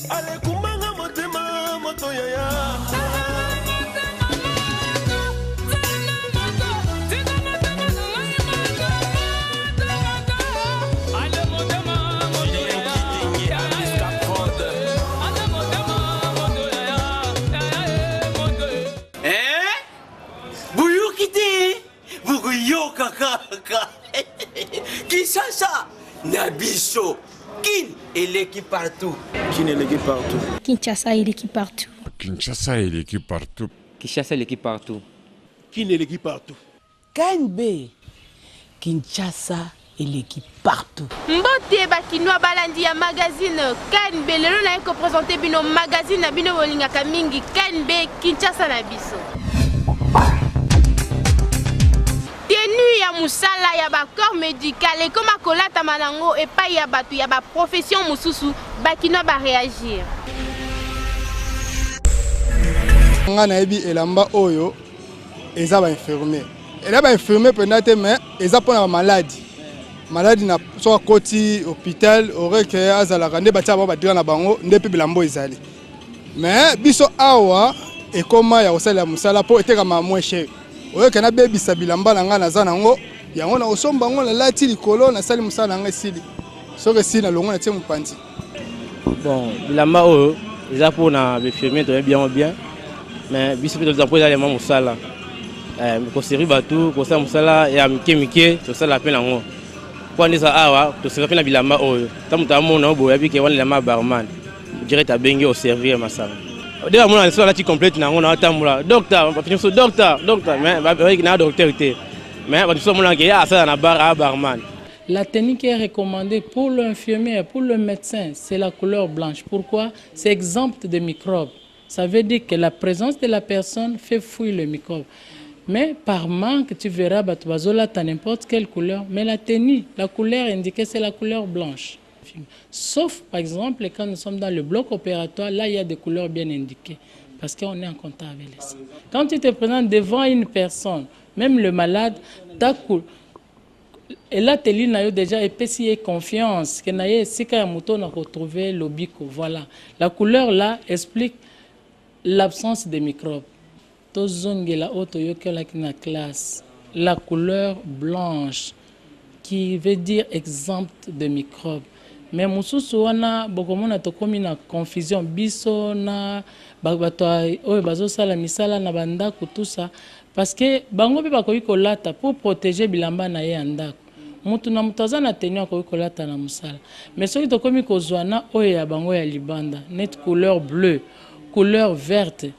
Alekumbanga motema moto yaya. Boyoki te bokoyoka kaka Kinshasa na biso Kin eleki partout. Kin eleki partout. Kinshasa eleki partout. Kinshasa eleki partout. Kinshasa eleki partout. Kin eleki partout. KNB Kinshasa eleki partout. Mbote ba kinois balandi ya magazine KNB lelo naye ko presenter bino magazine na bino bolingaka mingi KNB Kinshasa na biso. Tenue ya mosala ya ba corps medical ekoma kolatama nango epai ya bato ya ba profession mosusu ba kinois ba reagir. Nga nayebi elamba oyo eza ba infirmier eza ba infirmier mpenza te mais eza mpona ba maladi maladi na soki akoti hôpital oreke azalaka nde batia bango badira na bango nde mpe bilambo ezali mais biso awa ekoma ya kosalela mosala mpo etekama moins cher oyoke nabebisa bilamba na ngai naza nango yango nakosomba yango nalati likolo nasali mosala na ngai esili soki esili nalongo natie mopanzi. Bon, bilamba oyo eza mpona bafirmier toyebi yango bien mais biso mpe toza mpo eza lema mosala eh, koservi bato kosala mosala ya mike mike tosala mpe nango mpo wana eza awa toseka mpe na bilamba oyo ta moto amona oyo boye abike wana elamba ya barman direct abengi oservir masanga nde bamona so alati complète na yango na atambola docteur bato docteur docteur mais bayiki na docteur te mais bato mosusu bamonaka ye asala na bar a barman. La tenue qui est recommandée pour l'infirmière, pour le médecin, c'est la couleur blanche. Pourquoi? C'est exempt de microbes. Ça veut dire que la présence de la personne fait fuir le microbe. Mais par manque, tu verras bato bazolata n'importe quelle couleur. Mais la tenue, la couleur indiquée, c'est la couleur blanche. Sauf, par exemple, quand nous sommes dans le bloc opératoire, là, il y a des couleurs bien indiquées. Parce qu'on est en contact avec les sangs. Quand tu te présentes devant une personne, même le malade, ta couleur, elateli na yo deja epesi ye confiance ke na ye esika ya moto na kotrouve lobiko. Voilà, la couleur là explique l'absence de microbes. Tozongela oyo toyokelaki na classe, la couleur blanche qui veut dire exempte de microbes. Mais mosusu wana bokomona tokomi na confusion biso na bato oyo bazosala misala na bandako tout ça parce que bango mpe bakoki kolata pour protéger bilamba na ye ya ndako. Mutu na mutu aza na tenue akoki kolata na mosala. Mais soki tokomi kozwa na oyo ya bango ya libanda neti couleur bleue, couleur verte,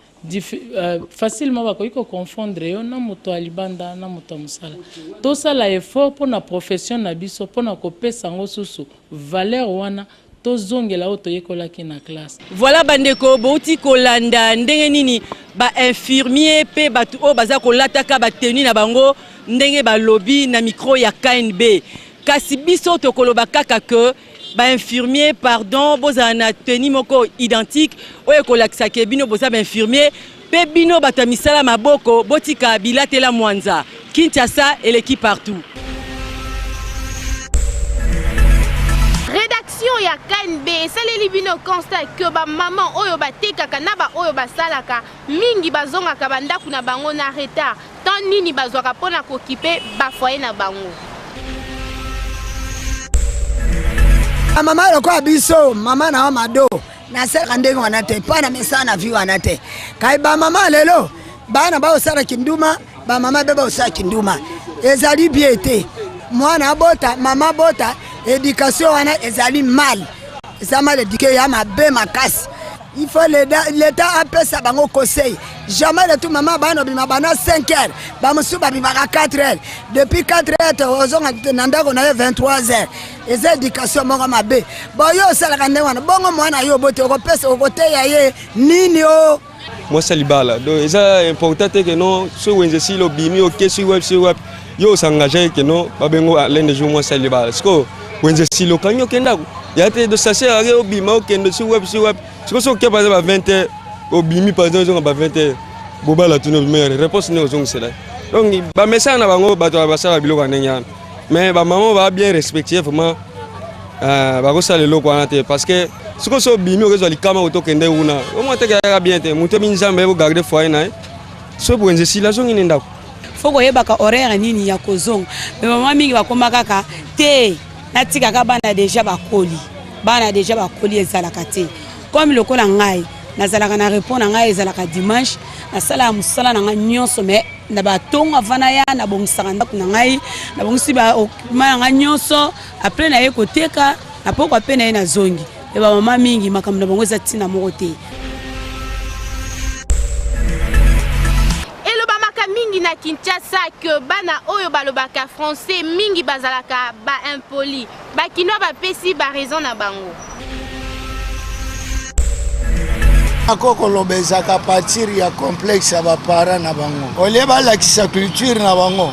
facilement bakoki ko confondre yo na moto ya libanda na moto ya mosala. Tosala effort mpo na profession na biso mpo na kopesa yango susu valeur wana tozongela oyo toyekolaki na classe. Voilà bandeko bouti kolanda ndenge nini ba infirmier pe batu oyo baza kolataka ba tenue na bango ndenge balobi na micro ya KNB. Kasi biso tokoloba kaka que ba infirmier pardon bozala na tenue moko identique oyo ekolakisa ke bino boza ba infirmier pe bino bato ya misala maboko botika bilatela mwanza. Kinshasa eleki partout. Redaction ya KNB esaleli bino constat que ba maman oyo batekaka na ba oyo basalaka mingi bazongaka ba ndaku na bango na retard. Temps nini bazwaka mpo na kokipe ba foyer na bango? Mama lokola biso mama na mado nasalaka ndenge wana te mpo na mesana na vi wana te kai bamama lelo bana baosala kinduma bamama mpe baosala kinduma ezali bie te mwana abota mama abota edikatio wana ezali mal eza mal edike ya mabe makasi il faut l'etat apesa bango conseil jamais de tout mama bana obima bana 5 heures bamosusu babimaka 4 heures depuis 4 heures ozonga na ndako na ye 23 heures eza education moko mabe bon yo osalaka ndenge wana bongo mwana yo obote okopesa okoteya ye nini o mwasi ya libala donc eza important te ke non soki wenze esili obimi oke soki wapi soki wapi yo osengage ke non babengo l'un des jours mwasi ya libala sikoyo wenze esili okangi oke ndako ya te donc ça sert à rien obima okende soki wapi soki wapi sikoyo soki oke par exemple ba 20 heures obimi par exemple ozonga ba 20 heures bobala tuni obimi réponse nini ozongisela donc bamesana na bango bato basala biloko ya ndenge wana mais bamama ba bien respectueux vraiment euh, bakosala eloko wana te parce que Sikoyo so obimi okozwa likama koto okende kuna omona te kayaka bien te. Moto yebi Nzambe aye kogarde foyer na ye, soki wenze esili azongi ne ndako. Fo koyebaka horaire nini ya kozonga. Me mama mingi bakoma kaka te, natikaka bana deja bakoli, bana deja bakoli, ezalaka te. Comme lokola ngai nazalaka na repos na ngai ezalaka dimanche, nasalaka mosala na ngai nyonso, mais na batongo avant naya nabongisaka ndako na ngai, nabongisi baokima na ngai nyonso, apres naye koteka na pokwa mpe naye nazongi. Me bamama mingi makambo na bango eza ntina moko te. Elobamaka mingi na Kinshasa que bana oyo balobaka français mingi bazalaka ba impoli. Ba kinois bapesi ba raison na bango. Ako koloba ezalaka partir ya complexe ya baparent na bango. Olie balakisa culture na bango,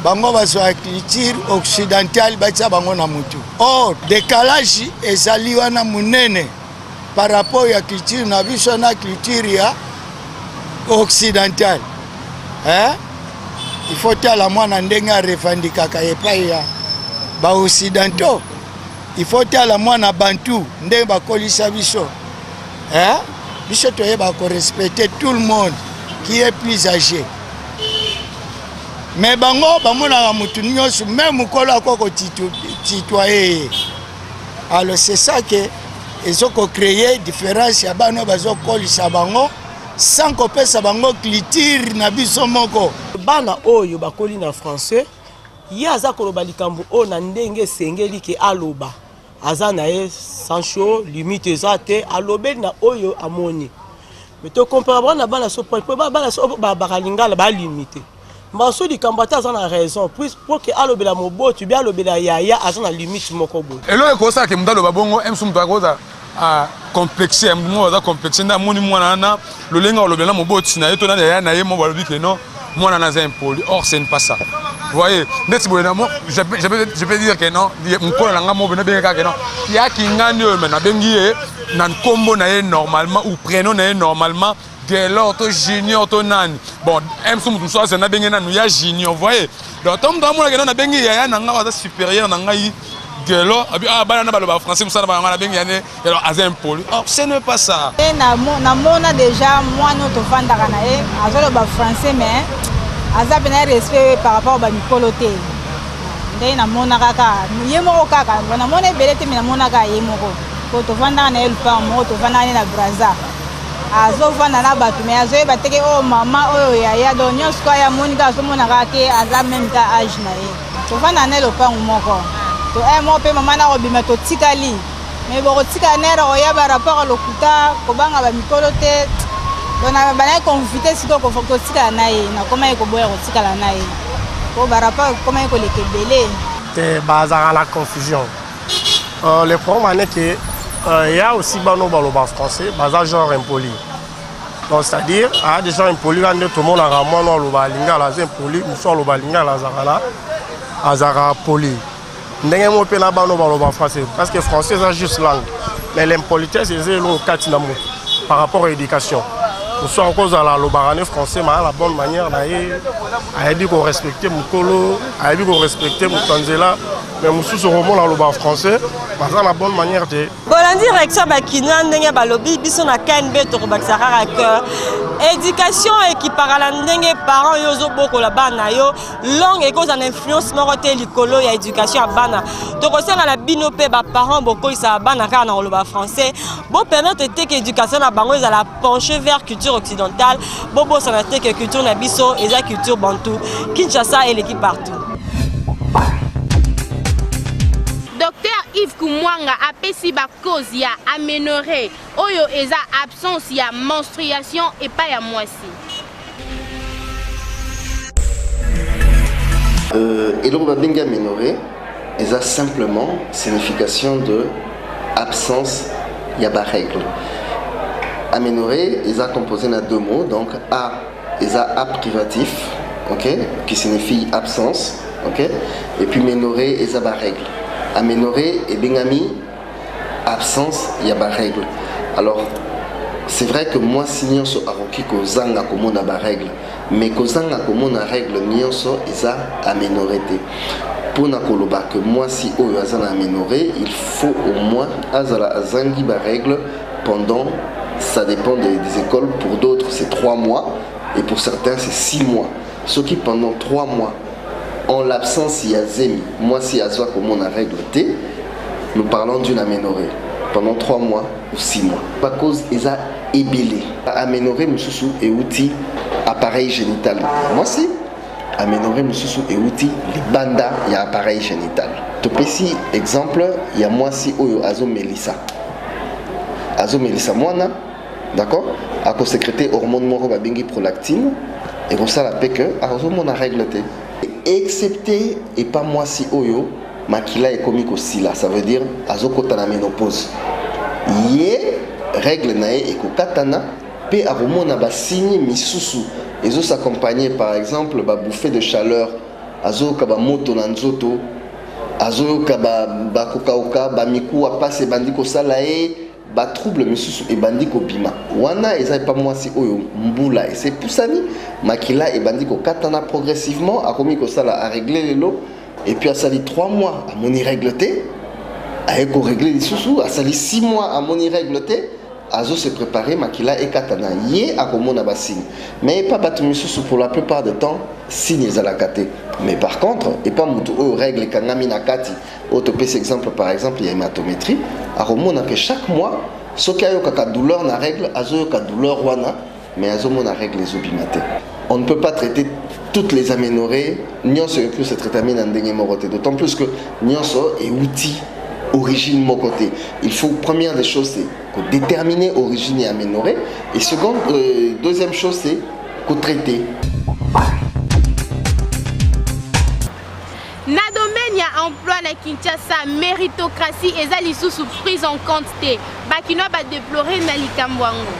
bango bazwa culture occidentale batia bango na mutu. Or décalage ezali wana monene par rapport ya culture na biso na culture ya occidentale, eh? Il faut tala mwana ndenge arevandikaka epai ya baoccidentaux. Il faut tala mwana bantu ndenge bakolisa biso, eh? Biso toyeba korespecte tout le monde qui est plus âgé, mais bango bamonaka motu nyonso meme mokolo akoki kotitoye ye. Alors c'est ça que ezokocreye différence ya bana oyo bazokolisa bango sans kopesa bango culture na biso moko. Bana oyo bakoli na français, ye aza koloba likambo oyo na ndenge esengeli ke aloba, aza na ye sans show limite eza te, alobeli na oyo amoni. Mais tokompara bango na bana so po bana so babaka lingala balimite mbaso likambo, ata aza na raison puis po ke alobela moboti bi alobela yaya, aza na limite moko boye. Eloko ekosalaka moto aloba bongo, msu moto akoza complexe ya moto aza complexe nde amoni mwana wana lolenge alobela na moboti na ye to na yaya na ye mo, balobi ke non, mwana wana aza impoli. Or ce n'est pas ça. Voyez, neti boye na je peux dire que non, mokolo na nga mo nabengi kaka ke non, yaki ngani oyo, me nabengi ye na nkombo na ye normalement ou prénom na ye normalement, Gaylor to Junior to nani. Bon, msu moto mosusu aza nabenge nanu ya Junior. Voyez, donc ntango moto amonaka no nabengi yaya na ngai aza supérieur na ngai Gaylor, abi ah, bana na baloba français, mosala bango nabengi yane, alors aza impoli. Or ce n'est pas ça. Namona déjà mwana oyo tovandaka na ye azoloba français, mais aza mpena respect par rapport bamikolo te. Ndenge namona kaka ye moko, kaka namona ebele te, me namonaka ye moko po tovandaka na ye lupango moko, tovandaka ne na Braza. Azovanda na bato me azoyeba teke oyo mama oyo yaya, donc nyonso kwa ye amoni kaka, azomona kaka ke aza meme ta age na ye. Tovanda na ye lopango moko to un moko mpe mama na kobima, totikali me bokotika nere oya barapport ya lokuta, kobanga bamikolo te. Donc banaki convite sikoyo kotikala na ye, nakomaki koboya kotikala na ye po barapport ekomaki koleka ebele. Te, bazalaka na confusion. Le problème est que ya aussi bano baloba français baza genre impoli. Donc c'est-à-dire aya des gens impoli wana nde tomonaka mwana aloba lingala aza impoli, mosu aloba lingala azalaka na azalaka poli. Ndenge moko mpe na bano baloba français, parce que français eza juste langue, mais l'impolitesse eza eloko kati na motu par rapport à éducation. Mosu akozala alobaka ne français maa na bonne manière na ye, ayebi korespecte mokolo, ayebi korespecte moto ya nzela, mais mosusu okomona aloba français baza na bonne manière te. Bolandi réaction bakinois ndenge balobi. Biso na KNB tokobakisa kaka ke éducation ekipaka na ndenge parent oyo ozobokola bana na yo. Langue ekozala na influence moko te likolo ya éducation ya bana. Tokosenga na bino mpe baparent bokolisaka bana kaka na koloba français, bopermettre te ke éducation na bango ezala penché vers culture occidentale. Bobosana te ke culture na biso eza culture bantu. Kinshasa eleki partout. Dr Yves Kumwanga apesi bacause ya aménorrhée oyo eza absence ya menstruation epai ya mwasi. Eloko babengi aménorrhée eza simplement signification de absence ya barègle. Aménorrhée eza composé na deux mots, donc a eza a privatif, ok, qui signifie absence, ok, et puis ménorrhée eza barègle. Aménorrhée ebengami absence ya barègle. Alors c'est vrai que mwasi nyonso akoki kozanga komona barègle, mais kozanga komona règle nyonso eza aménorrhée te. Mpona koloba ke mwasi oyo aza na aménorrhée, il faut au moins azala azangi barègle pendant, ça dépend des écoles, pour d'autres c'est 3 mois et pour certains c'est 6 mois. Soki pendant 3 mois, en l'absence ya zemi, mwasi azwa komona règle te, nous parlons d'une aménorrhée pendant 3 mois ou 6 mois. Bacause eza ebele. Aménorrhée mosusu euti appareil génital ya mwasi, aménorrhée mosusu euti libanda ya appareil génital. Topesi exemple ya mwasi oyo azomelisa mwana, d'accord, akosécréter hormone moko babengi prolactine, ekosala mpe ke azomona règle te, excepté epa mwasi oyo makila ekomi kosila, ça veut dire azokota na ménopause. Ye règle na ye ekokatana mpe akomona basigne misusu ezosaccompagne, par exemple babouffée de chaleur, azoyoka bamoto na nzoto, azoyoka bakokauka, bamikuwa, pasi ebandi kosala ye, batrouble misusu ebandi kobima. Wana eza epa mwasi oyo mbula esepusani, makila ebandi kokatana progressivement, akomi kosala arégler lelo et puis asali 3 mois, amoni règle te, aye korégler lisusu, asali 6 mois, amoni règle te, azo se préparer makila ekatana, ye akomona basigne. Mais epa bato misusu, pour la plupart du temps, signe ezalaka te. Mais par contre, epa motu oyo règle ekangami na kati, oyo topesi exemple par exemple ya hématométrie, akomona ke chaque mois soki ayokaka douleur na règle, azoyoka douleur wana, mais azomona règle ezobima te. On ne peut pas traiter toutes les aménorrhées. Nyonso ekoki se traiter na ndenge moko te, d'autant plus que nyonso euti origine moko te. Il faut, première des choses, c'est déterminer origine ya aménorrhée et seconde, deuxième chose, c'est kotraiter. Na domaine ya emploi na Kinshasa, méritocratie eza lisusu prise en compte te. Bakinois badéplorer na likambo yango.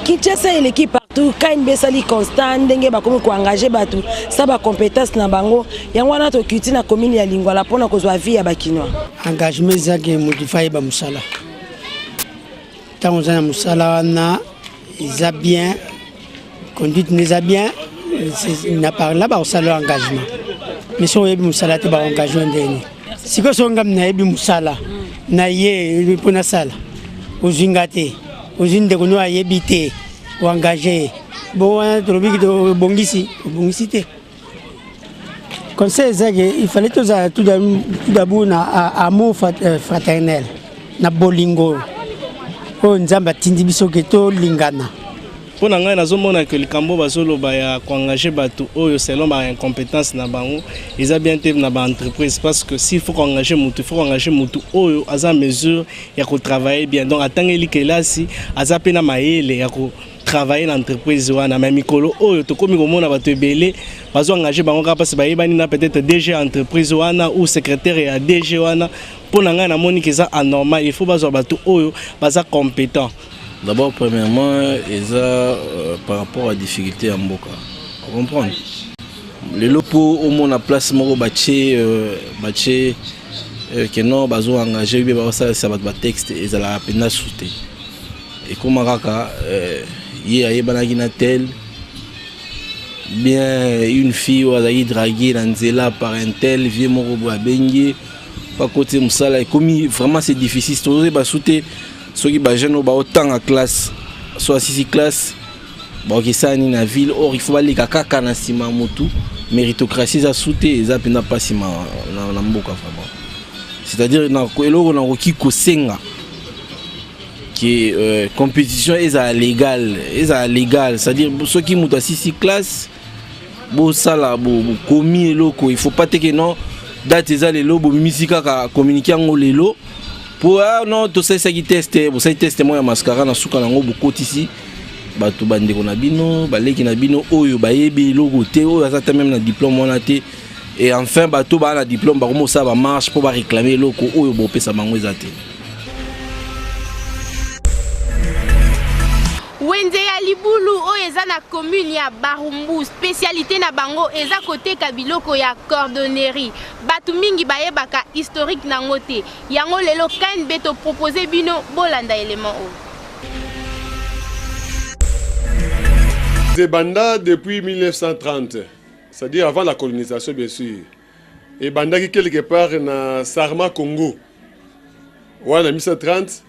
Kinshasa eleki partout. KNB esali constat ndenge bakomi koengager bato sa bacompétence na bango. Yango wana tokiti na commune ya Lingwala mpona kozwa avis ya Bakinois. Engagement ezaki, moto fa ayeba mosala. Ntango oza na mosala wana, eza bien, conduite na eza bien, na par là bakosala engagement. Mais soki oyebi mosala te, baengage ndeni? Sikoyo soki ngami nayebi mosala na ye mpo nasala, ozwi nga te, ozwi ndeko no ayebi te, oengage ye bo wana, tolobiki obongisi, obongisi te. Conseil eza ke il fallait tozala tout d'abord na amour fraternel, na bolingo oyo Nzambe atindi biso ke tolingana. Mpo na ngai, nazomona ke likambo bazoloba ya koengage bato oyo selon baincompétence na bango eza bien te na baentreprise, parce que s'il faut koengage motu, il faut koengage motu oyo aza mesure ya kotravailler bien, donc atangeli kelasi, aza mpe na mayele ya travailler na entreprise wana. Mais mikolo oyo tokomi komona bato ebele bazo engage bango kaka mpasi bayebani na peut-être DG entreprise wana ou secrétaire ya DG wana. Mpo na ngai, namoni ke eza anormal. Il faut bazwa bato oyo baza compétent. D'abord, premièrement, eza par rapport à difficulté ya mboka. Comprendre lelo mpo omona place moko batie ke non, bazo engage bien, bazosalisa bato batexte, ezalaka mpenza su te. Ekóma kaka ye ayebanaki na tel, bien une fille oyo azalaki dragué na nzela par un tel vieux moko boye, abengi ye, bakoti mosala. Ekomi vraiment, c'est difficile. Tozoyeba su te soki bajeune oyo baotanga classe, so asisi classe, bakokesala nini na ville. Or il faut baleka kaka na nsima ya motu. Méritocratie eza su te, eza mpenza mpasi na mboka vraiment. C'est-à-dire eloko nakoki kosenga ke compétition ezala légale, ezala légale, c'est-à-dire soki moto asisi classe, bosala bokomi eloko. Il faut pas te ke non, date eza lelo, bomimisi kaka communiqué yango lelo po ah non, tosalisaki test, bosali test moko ya mascara, na suka nango bokotisi bato, bandeko na bino, baleki na bino oyo bayebi eloko te, oyo aza te même na diplôme wana te. Et enfin bato baa na diplôme bakomi kosala bamarche mpo baréclame eloko oyo bopesa bango eza te. Wenze ya Libulu oyo eza na commune ya Barumbu, spécialité na bango eza koteka biloko ya cordonnerie. Bato mingi bayebaka historique nango te. Yango lelo KNB topropose bino bolanda élément oyo. Ebanda depuis 1930. C'est-à-dire avant la colonisation bien sûr. Ebandaki quelque part na Sarma Congo. Wana 1930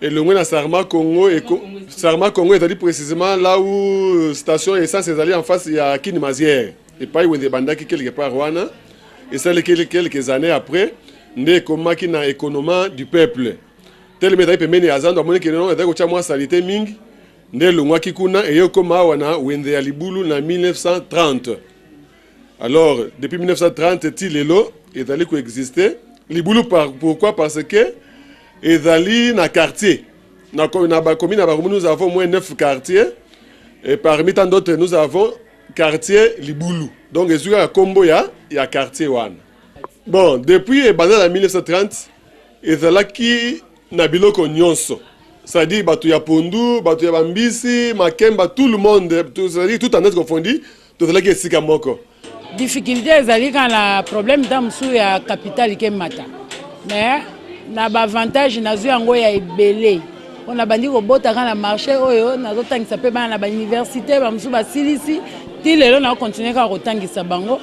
elongwe na Sarma Congo et Sarma Congo ezali précisément là où euh, station essence ezali en face ya Kin Mazière. Epai wenze ebandaki quelque part wana esali quelques années après nde ekomaki na economa du peuple. Telema ezali pembeni ya zando amoni keno ezali kotya mwa salite mingi nde elongwaki kuna eye okoma awa na wenze ya libulu na 1930. Alors, depuis 1930 ti lelo ezali ko exister libulu par, pourquoi parce que ezali na quartier na, na ba commune ya Barumbu nous avons moins 9 quartiers et parmi tant d'autres nous avons quartier libulu donc ezwi kaka kombo ya, ya quartier wana bon depuis ebanda na 1930 ezalaki na biloko nyonso c'est-à-dire bato ya pondu bato ya bambisi makemba tout le monde c'est-à-dire tout en être confondu tozalaki esika moko difficulté ezali kaka na problème ntango mosusu ya capital kemata mais na baavantage nazwi yango ya ebele mpo nabandi kobota kaka na marché oyo nazotangisa mpe bana na bauniversité bamosusu basilisi ti lelo nakokontinue kaka kotangisa bango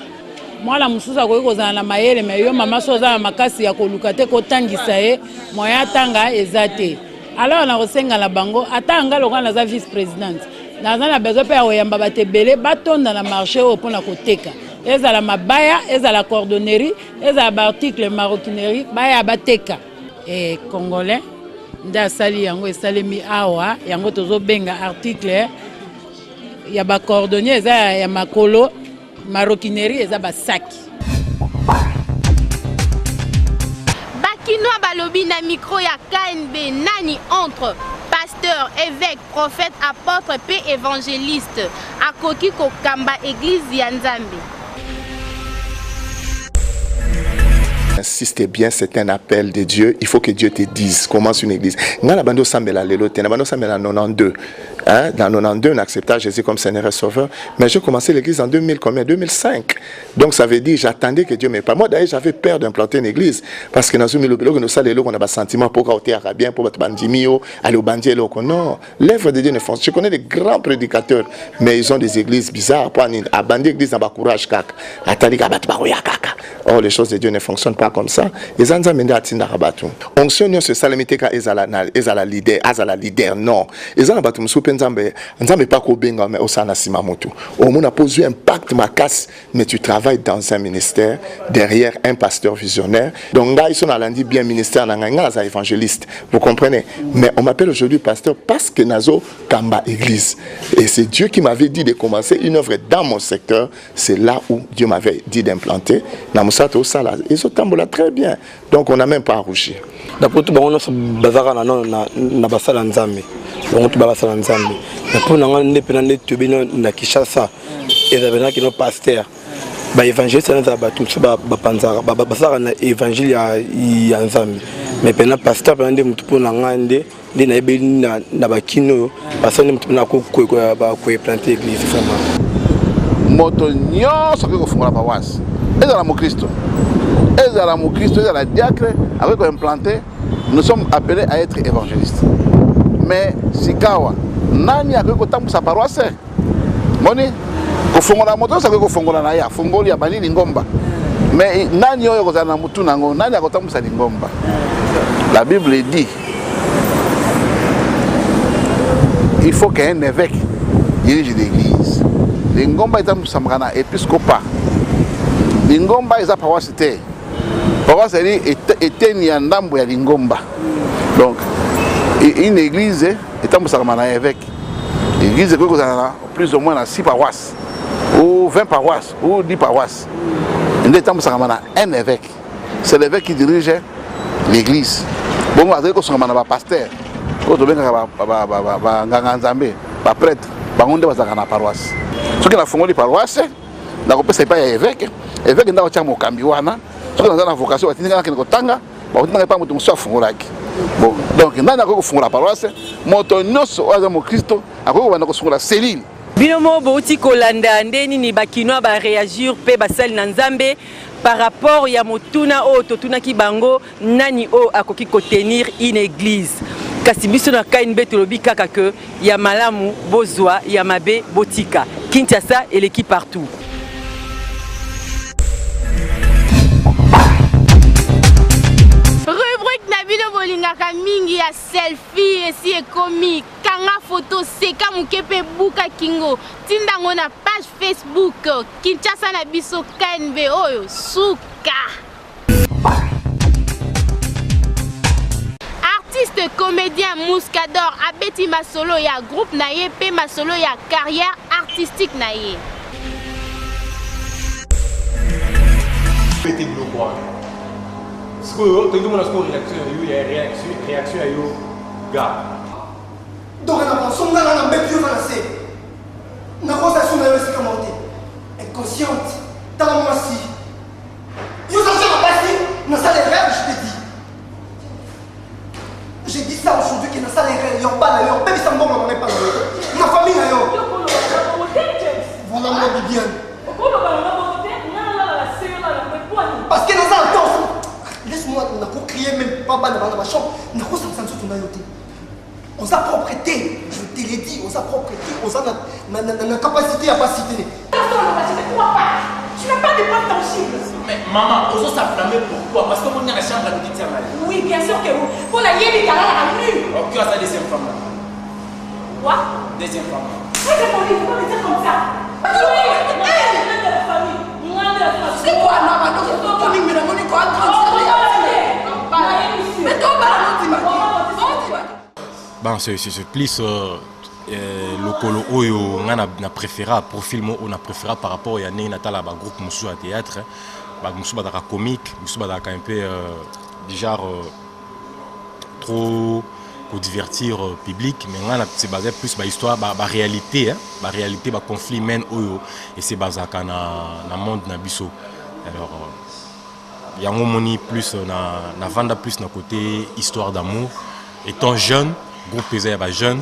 mwana mosusu akoki kozala na mayele me yo mama so oza na makasi ya koluka te kotangisa ye moyen atanga eza te alors nakosenga na bango ata nga lokola naza vice présidente naza na besoin mpe ya koyamba bato ebele batonda na marché oyo mpo na koteka ezala mabaya ezala cordonnerie ezala baarticle maroquinerie baya bateka e congolais nde asali yango esalemi awa yango tozobenga article ya bacordonnier eza ya makolo Maroquinerie eza ba saki. Bakinois balobi na micro ya KNB nani entre pasteur, évêque, prophète, apôtre pe évangéliste akoki kokamba église ya Nzambe. Insiste bien, c'est un appel de Dieu. Il faut que Dieu te dise commence une église. Nga na bando sambela lelo te, na bando sambela 92. Hein, dans 92, on accepta Jésus comme Seigneur et Sauveur. Mais j'ai commencé l'église en 2000, combien 2005. Donc ça veut dire, j'attendais que Dieu me parle. Moi d'ailleurs, j'avais peur d'implanter une église. Parce que dans une nous on a un sentiment pour bien, pour bandimio, aller au bandier, Non, l'œuvre de Dieu ne fonctionne. Je connais des grands prédicateurs, mais ils ont des églises bizarres. Pour abandonner l'église, dans courage, kaka. Attendez, kaka. Or, les choses de Dieu ne fonctionnent pas comme ça. Eza Nzambe nde atindaka bato. Onction nyonso esalemi te ka ezala na ezala leader, azala leader non. Eza na bato mosusu mpe Nzambe Nzambe pa kobenga mais osala na nsima motu. Omona mpo ozwi impact makasi mais tu travailles dans un ministère derrière un pasteur visionnaire. Donc ngai so nalandi bien ministère na ngai, ngai naza évangéliste. Vous comprenez? Mais on m'appelle aujourd'hui pasteur parce que nazo kamba église. Et c'est Dieu qui m'avait dit de commencer une œuvre dans mon secteur c'est là où Dieu m'avait dit d'implanter na mosala tosala ezotambola très bien donc on n'a même pas à rougir na poto bango nyonso bazalaka na nano na basala nzambe bango to basala nzambe na mpo na ngai nde mpena nde toyebi na kinshasa ezala mpena kino paster baévangéliste wana ezala bato mosusu bapanzaka basalaka na évangile ya nzambe mais mpena paster mpena nde motu mpo na ngai nde nde nayebeli na, na bakino oyo basali moto mpona koeplante église vraiment moto nyonso akoki kofungola paroisse ezala mokristo ezala mokristo ezala diacre akoki koimplante nous sommes appelés à être évangéliste mais sikawa nani akoki kotambwisa paroisse moni kofongola moto nyonso akoki kofongola na ye afongoli abandi lingomba mais nani oyo kozala na motu na yango nani akotambwisa lingomba la bible dit il faut qu'un évêque dirige l'église lingomba etambwisamaka na episcopat lingomba eza paroisse te paroisse ezali eteni ya ndambo ya lingomba donc une église etambwisaka na évêque église ekoki kozala na plus ou moins na 6 paroisses ou 20 paroisses ou 10 paroisses nde etambwisaka na un évêque c'est l'évêque qui dirige l'église bongo azali kosungama na bapaster oyo tobengaka banganga nzambe baprêtre bango nde bazalaka na paroisse soki nafongoli paroisse nakopesa epai ya évêque évêque nde akotya mokambi wana soki naza na vocation batindi ngai nakende kotanga bakotindaka epai moto mosusu afungolaki bon donc nani akoki kofungola paroisse moto nyonso oyo aza mokristo akoki kobanda kosungola selile bino moko bouti kolanda nde nini bakinois baréagir mpe basali na nzambe par rapport ya motuna oyo totunaki bango nani oyo akoki kotenir une église kasi biso na knb tolobi kaka ke ya malamu bozwa ya mabe botika kinshasa eleki partout. ya selfie esi ekomi. Kanga foto, seka moke mpe buka kingo. Tinda yango na page Facebook Kinshasa na biso KNB oyo suka. Artiste comédien Muscador abeti masolo ya groupe na ye mpe masolo ya carrière artistique na ye. Bete biloko wana sikoyo tolingi tomona sikoyo réaction ya yo ya réaction réaction ya yo ga dorénavant soki nga na mbetu yo oza na se nakosa su na yo esika moko te inconsciente tala mwasi yo oza na basi nasala erreur je te dis j'ai dit ça aujourd'hui que nasala erreur yo bana yo bebisa mbongo na ngai epa na yo na famille na yo voilà moi bibiane parce que naza na temps laisse-moi nako crier même pas bana bana bachambre nakosangisa nzoto na yo te oza propre te je te l'ai dit oza propre te oza na, na, na, na capacité ya basi te. Tu n'as pas de preuves tangibles. Mais maman, ozo s'enflammer pourquoi? Parce que mon la chambre à petite sœur. Oui, bien sûr que oui. Pour la yébi kala la nu. Ok, ça deuxième femme. Quoi? Deuxième femme. Moi j'ai mon faut pas me dire comme ça. C'est quoi non non non quoi Mais toi Bon, c'est c'est plus euh, euh, lokolo oyo nga na, na préféra profil mo oyo na préféra par rapport ya ndenge natala bagroupe mosusu ya théâtre mosusu bazalaka comique, mosusu bazalaka un peu euh, du genre euh, trop kodivertir euh, public, mais nga se basait plus bahistoire, baréalité, ba baréalité, baconflit humaine oyo ese bazalaka na, na monde na biso. Alors euh, yango moni plus na, na vanda plus na côté histoire d'amour. Étant jeune, groupe eza ya bajeune,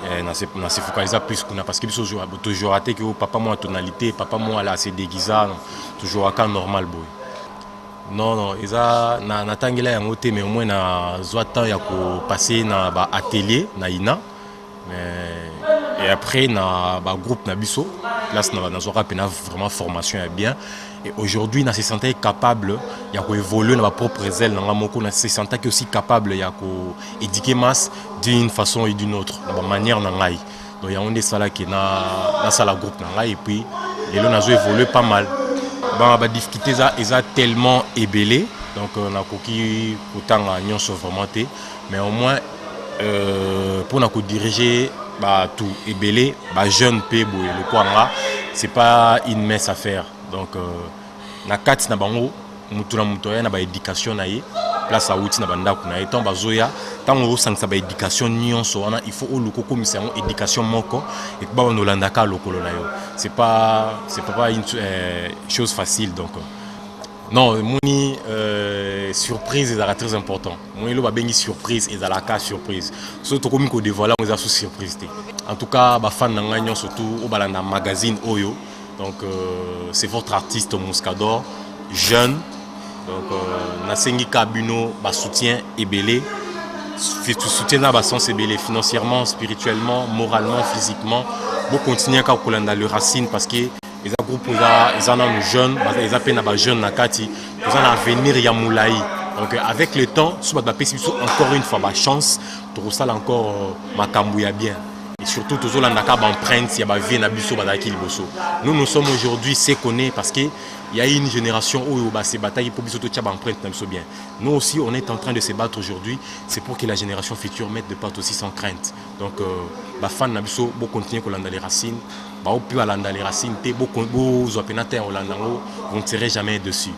eh, na se, na se focalisa plus kuna parce que biso toujours te ke papa mwa tonalité, papa mwa ala se déguisa, toujours aka normal boye. Non non, eza na natangela yango te, mais au moins nazwa temps ya kopasser na ba atelier na ina, mais et après na ba groupe na biso place na nazwaka mpena vraiment formation ya bien. Et aujourd'hui na se sentais capable ya koévoluer na bapropre aile na nga moko, na se sentaki aussi capable ya koéduquer masse d'une façon et d'une autre na bamanière na ngai. Donc yango nde esalaki na nasala groupe na ngai et puis lelo nazo évoluer pas mal. Ba badifficulté eza, eza tellement ebele, donc euh, nakoki kotanga nyonso vraiment te, mais au moins euh, mpona kodiriger bato ebele, bajeune mpe boye lokwa nga, c'est pas une mince affaire. Donc euh, na kati na bango mutu na mutu aya na baéducation na ye, place awuti na bandako na ye. Ntango bazoya, ntango osangisa baéducation nyonso wana, il faut oluka okomisa yango éducation moko ekuba bando olandaka lokolo na yo. C'est pas une chose facile. Donc non, moni surprise ezalaka très important. Moni elo babengi surprise ezalaka surprise. So tokomi kodévoile yango, eza so surprise te. En tout cas, bafan na ngai nyonso tu oyo balanda magazine oyo, donc c'est votre artiste Muscador jeune. Donc nasengi ka bino basoutien ebele, soutien na basens ebele, financièrement, spirituellement, moralement, physiquement. Bocontinue kaka kolanda Le Racine parce que eza groupe eza, eza nanu jeune, eza mpe na bajeune na kati, toza na avenir ya molai. Donc avec le temps, so bato bapesi biso encore une fois bachance, tokosala encore makambo ya bien. Et surtout tozolandaka baempreinte ya bavie na biso bazalaki liboso. Nous, nous sommes aujourd'hui ce qu'on est parce que il y a une génération oyo base bataki mpo biso totia baempreinte na biso bien. Nous aussi, on est en train de se battre aujourd'hui, c'est pour que la génération future mette de part aussi sans crainte. Donc bafan na biso, bocontinue kolanda Les Racines. Bao mpe balanda Les Racines te, bozwa mpena te ya kolanda yango, vous ne serez jamais dessus.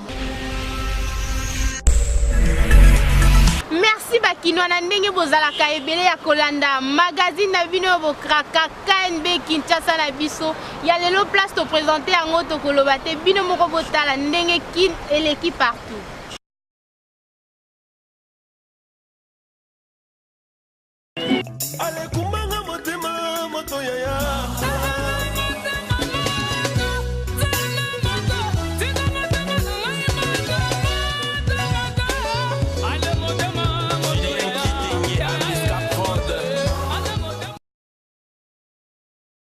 Merci bakinois na ndenge bozalaka ebele ya kolanda magazine na bino oyo bokraka, KNB Kinshasa na biso ya lelo. Place toprésente yango, tokoloba te, bino moko botala ndenge kin eleki partout. Allez.